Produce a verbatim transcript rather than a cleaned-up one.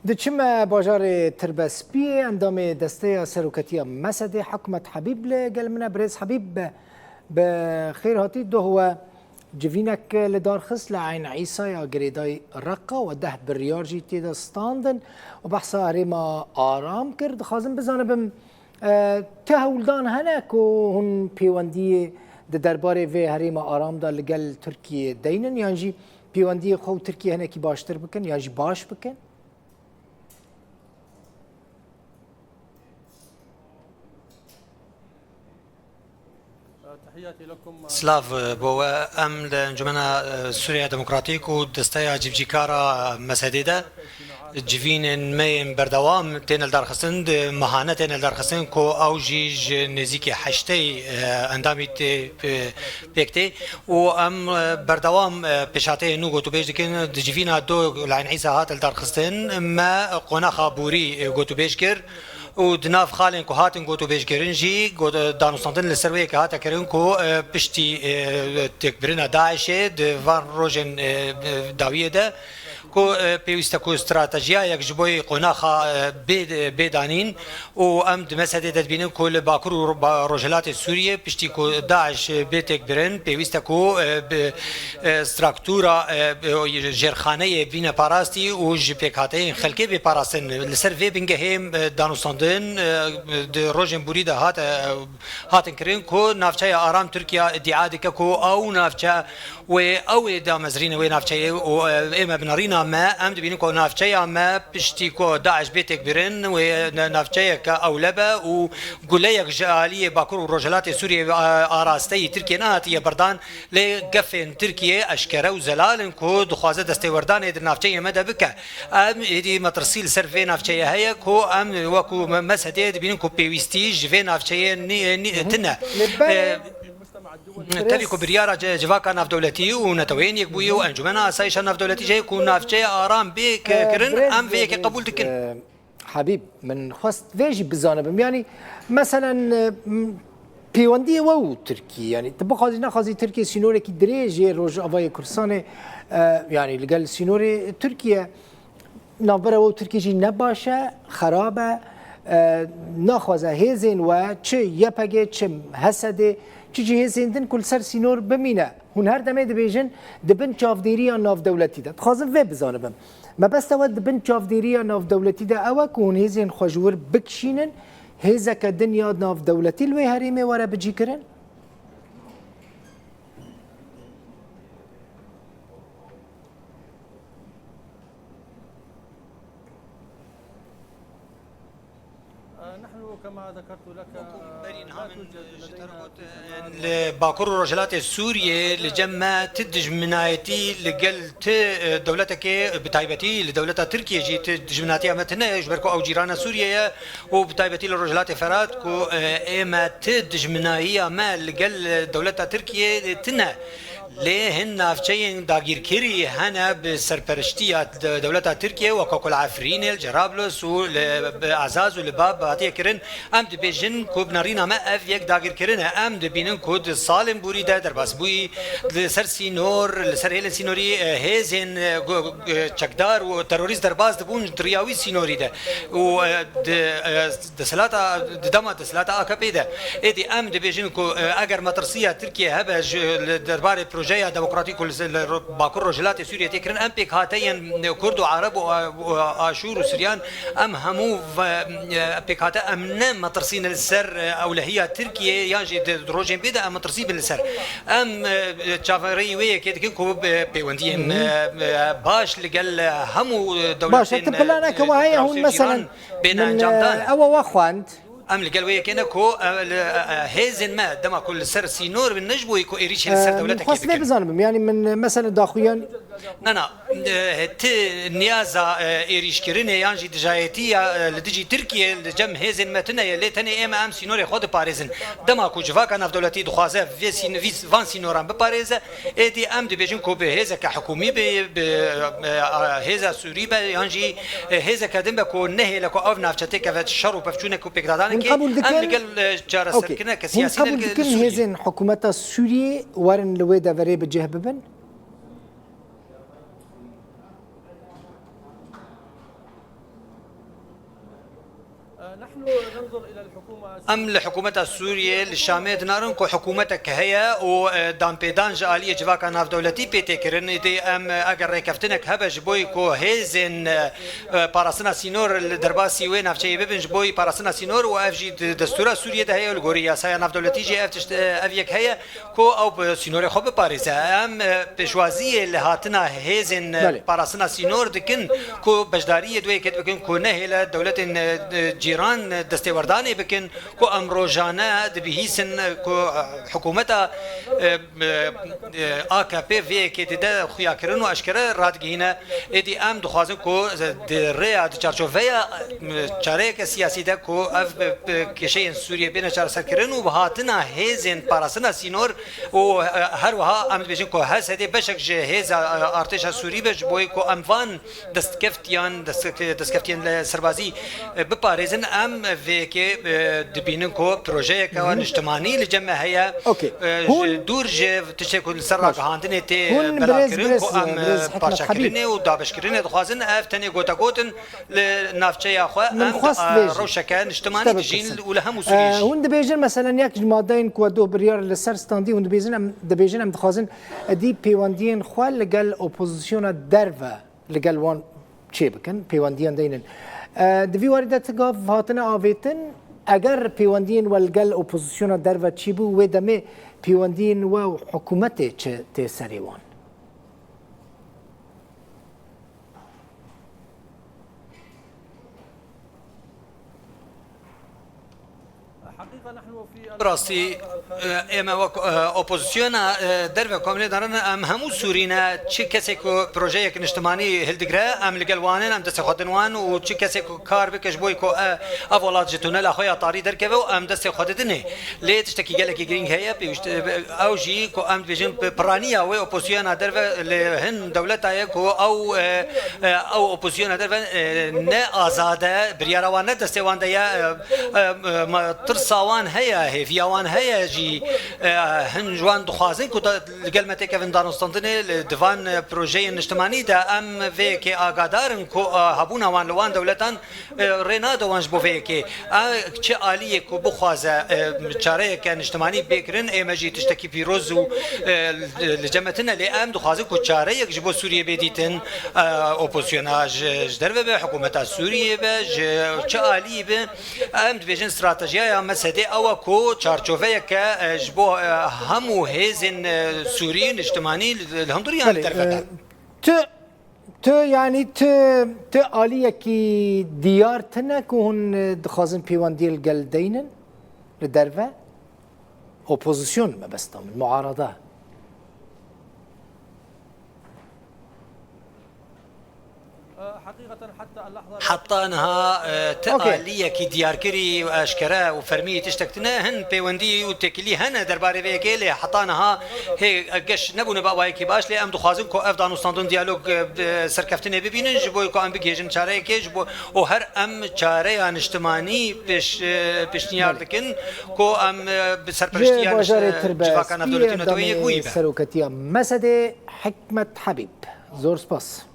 Diçime bajarê Tirbespiyê, endamê Desteya Seroketiya Mesedê Hikmet Habîb li gel min e. Birêz Habîb, bi xêr hatî. Doh we civînek li dar xist li Eyn Îsa ya girêdayî Reqa, we deh biryar jî tê de standin û behsa herêma aram kir. Dixwazim bizanibim, e, ti hewldan hene ku hûn pêwendiyê di derbarê vê herêma aram de li gel Tirkiyê deynin, yan jî pêwendiyê xwe û Tirkiyê hinekî baştir bikin, yan jî baş bikin? Silav bo we. Em li Encûmena, e, Sûriya Demokratîk û Desteya Civcîkara Mesedê de civînên me yên berdewam tên li darxistin, di mehane tên li darxistin ku ew jî ji nêzîkî heştê, e, endamî tê, e, pêk tê. Û em, e, berdewam, e, pêşhateyên nû gotûbêj dikin. Di civîna do li Eyn Îsa hat li darxistin, me qonaxa borî, e, gotûbêj kir û di nav xalên ku hatin gotûbêjkirin jî got-, danûstandin li ser wê yekê hate kirin ku, e, piştî, e, têkbirina DAIŞê di van rojên, e, e, dawiyê de ku, e, pêwîst e ku stratejiyayek ji bo qonaxa, e, bê, bê danîn û em di Mesedê de dibînin ku li Bakur û Ba-, Rojhilatê Sûriyê piştî ku DAIŞ bê têkbirin, pêwîst e ku, e, bi, e, straktura, e, e, jêrxaneyê bîne parastî û ji pêkhateyên xelkê bê parastin. Li ser vê bingehê, e, danûstandin, e, di rojên borî de hate, e, hatin kirin ku navçeya Aram Tirkiye îdia dike ku ew navçe wê ew ê damezrîne wê navçeyê û, e, ê me bi nerîna me, em dibînin ku navçeya me piştî ku DAIŞ bê têkbirin, wê ne-, navçeyeke ewle be û guleyek ji aliyê Bakur û Rojhilatê Sûriyê, e, arasteyî Tirkiyê nehatiye berdan, lê gefên Tirkiyê eşkere û zelal in ku dixwaze destêwerdanê di navçeyê me de bike. Em êdî metirsî li ser vê navçeyê heye ku em wekû me-, Mesedê dibînin ku pêwîstî ji vê navçeyê nî-, nî-, tune. Lê belê, E, Tevî ku biryara ci-, civaka navdewletî û Neteweyên Yekbûyî û Encûmena Asayîşa Navdewletî ji heye ku navçeya aram bê ke-, kirin, em vê yekê qebûl dikin. E, Habîb, min xwest vê jî bizanibim. Yanî, meselen, e, m-, pêwendiyê we û Tirkiyê, yanî, tu bixwazî nexwazî Tirkiye sînorekî dirêj ê Rojavayê Kurdistanê, e, yanî, li gel sînorê Tirkiye, navbera we û Tirkiyê jî ne baş e, xerab e. E, naxwaze hêzên we, çi Y P G, çi H S D, çi jî hêzên din ku li ser sînor bimîne. Hûn her demê dibêjin di bin çavdêriya navdewletî de. Dixwazim vê bizanibim. Mebesta we di bin çavdêriya navdewletî de ew e ku hûn hêzên xwe ji wir bikişînin, hêzeke din ya navdewletî li wê herêmê were bicîkirin? نحن كما ذكرت لك، Wekû berî niha min ji te re got, li Bakur û Rojhilatê Sûriyê li cem me ti dijminayetî li gel ti, e, dewletekê, bi taybetî li dewleta Tirkiyê jî ti dijminatiya me tune ye, ji ber ku ew cîrana Sûriyê ye û bi taybetî li Rojhilatê Ferat ku, e, ê me ti dijminayiya me li gel, e, dewleta Tirkiyê tune. Lê hin navçeyên dagîrkirî hene bi serperiştiya de-, dewleta Tirkiye, weka ku li Efrînê, li Cerablos û li, bi Azaz û li Bab hatiye kirin. Em dibêjin ku bi nerîna me ev yek dagîrkirin e. Em dibînin ku di salên borî de derbasbûyî li ser sînor, li ser hêlên sînorî, e, hêzên, e, gu-, e, çekdar û terorîst derbas dibûn di riya wî sînorî de. Û, e, di, e, Desthilata, di dema desthilata A K P de, êdî em dibêjin ku, e, eger metirsiya Tirkiye hebe ji, li derbarê projeya demokratîk ku li, li Ro-, Bakur Rojhilatê Sûriyê tê kirin, em pêkhateyên Kurd û Ereb û, û Aşûr û Suryan, em hemû ve, e, pêkhate em ne metirsî ne li ser, e, ewlehiya Tirkiye yan jî di rojên bê de em metirsî bin li ser. Em, e, çaverêyî wê yekê dikin ku, e, pêwendiyên, e, e, baş li gel hemû, e, dewletên, e, Baş e, tu planeke we heye hûn, meselen, bêne min, encamdan. E, ew we xwend. Em li gel wê yekê ne ku, e, li, e, e, hêzên me dema ku li ser sînor bin, ne ji bo ku êrîşê li ser dewletekê dikin. Xwest vê bizanibim. Yanî min, e, mesela daxuyan. Na, na, e, ti niyaza, e, êrîşkirinê yan jî dijayetiya, e, li dijî Tirkiye li cem hêzên me tune ye, lê tenê ê me em sînorê xwe diparêzin. Dema ku civaka navdewletî dixwaze vê sîn-, vî-, van sînoran biparêze, Êdî em dibêjin ku bi hêzeke hikûmî be, bi, e, hêza Sûrî be, yan jî, e, hêzeke din be ku nehêle ku ev navçe têkeve şer û pevçûnek û pêkdadanekê, em li gel, e, çareserkirineke siyasî ne li gel Sûriyê. Hûn qebûl dikin hêzên hikûmeta Sûriyê werin li wê deverê bi cih bibin? Em li hikûmeta Sûriyê li Şamê dinarin ku hikûmetek heye û, e, danpêdan ji aliyê civaka navdewletî pê tê kirin. Êdî em, e, eger rêkeftinek hebe ji bo ku hêzên, e, e, parastina sînor li derbasî wê navçeyê bibin ji bo parastina sînor û ev jî di destûra Sûriyê de heye û li gorî yasaya navdewletî jî ev tişt, e, ev yek heye. Ku ew bi sînorê xwe biparêze. Em, e, pêşwaziyê li hatina hêzên, e, Belê. parastina sînor dikin ku beşdariyê di wê yekê bikin ku nehêle dewletên, e, e, cîran, e, destêwerdanê bikin ku em rojane dibihîsin, e, ku, e, hikûmeta, e, e, e, A K P vê yekê dide xuyakirin û eşkere radigihîne. Êdî em dixwazin ku di rêya, di çarçoveya, e, çareyeke siyasî de ku ev, e, e, kêşeyên Sûriyê bêne çareserkirin û bi hatina hêzên parastina sînor û, e, her wiha em dibêjin ku H S D beşek ji hêza, e, artêşa Sûrî be ji bo ku em van destkeftiyan, dest-, destkeftiyên li serbazî, e, biparêzin. Em vê yekê, e, dibînin ku projeyeke Hı hı. niştimanî li cem me heye. Okey. E, Hûn ji dûr ji tiştê ku li ser Baş. ragihandinê tê Hûn belavkirin birêz, ku em, birêz e, Hikmet parçekirinê Habîb. û dabeşkirinê dixwazin. Ev tenê gotegot in li navçeya xwe. Min Em xwest di, e, bêjim. rewşeke niştimanî Tiştek dijîn bipirsîm. û li hemû Sûriyê E, jî. Hûn dibêjin, meselen, yek ji madeyên ku we doh biryar li ser standî, hûn dibêjin, em, dibêjin, em dixwazin êdî pêwendiyên xwe li gel opozisyona derve li gel wan çê bikin, pêwendiyan deynin. E, di vî warî de ti gav hatine avêtin, eger pêwendiyên we li gel opozisyona derve çî bû, wê demê pêwendiyên we û hikûmetê çi tê serê wan? Rastî, e, ême wek, e, opozisyona, e, derve komînê darin, em hemû Sûrî ne, çi kesê ku projeyek niştimanî hildigre, em li gel wan in, em destê xwe din wan û çi kesê ku kar bike ji bo ku, e, ev welat ji tunela xwe ya tarî derkeve û em destê xwe didinê. Lê tiştekî gelekî girîng heye, pêwîst, e, ew jî ku em dibêjin pi-, piraniya wê opozisyona derve li hin dewleta ye ku ew, e, e, ew opozisyona derve, e, ne azad e, biryara wan ne destê wan de ye, e, e, e, ma-, tirsa wan heye, hêviya wan heye jî, e, hin ji wan dixwazin ku da, li gel me têkevin danûstandinê, li, di van, e, projeyên niştimanî de em vê yekê agadar in ku, e, hebûna wan li wan dewletan, e, rê nade wan ji bo vê yekê. A, çi aliyê ku bixwaze, e, çareyeke niştimanî bê kirin, ê me jî tiştekî pîroz û, e, li, li cem me tune, lê em dixwazin ku çareyek ji bo Sûriyê bê dîtin, e, opozisyona ji, ji derve be, hikûmeta Sûriyê be, ji çi aliyî be, em dibêjin stratejiya ya M S D'ê ew e ku çarçoveyeke, e, ji bo, e, hemû hêzên, e, Sûrî, niştimanî li, li hundirî yan li Belê, derve e, be. Tu, tu, yanî tu, tu aliyekî diyar tine ku hûn, e, dixwazin pêwendiyê li gel deynin li derve? Opozisyon mebesta min, muarada. Heta niha, e, ti Okey. aliyekî diyarkirî û eşkere û fermî tiştek tine, hin pêwendî û têkilî hene derbarê vê yekê, lê heta niha hê geş nebûne bi awayekî baş, lê em dixwazin ku ev danûstandin diyalog, e, bi serkeftinê bibînin, ji bo ku em bigihêjin çareyekê, ji bo û her em çareya niştimanî pêş, e, pêşniyar Belê. dikin ku em, e, bi Ji serpereştiya niş-, bajarê e, Tirbestiyê civaka navdewletî endamê neteweyê yek wî be. Seroketiya M S D'ê Hikmet Habîb. Zor spas.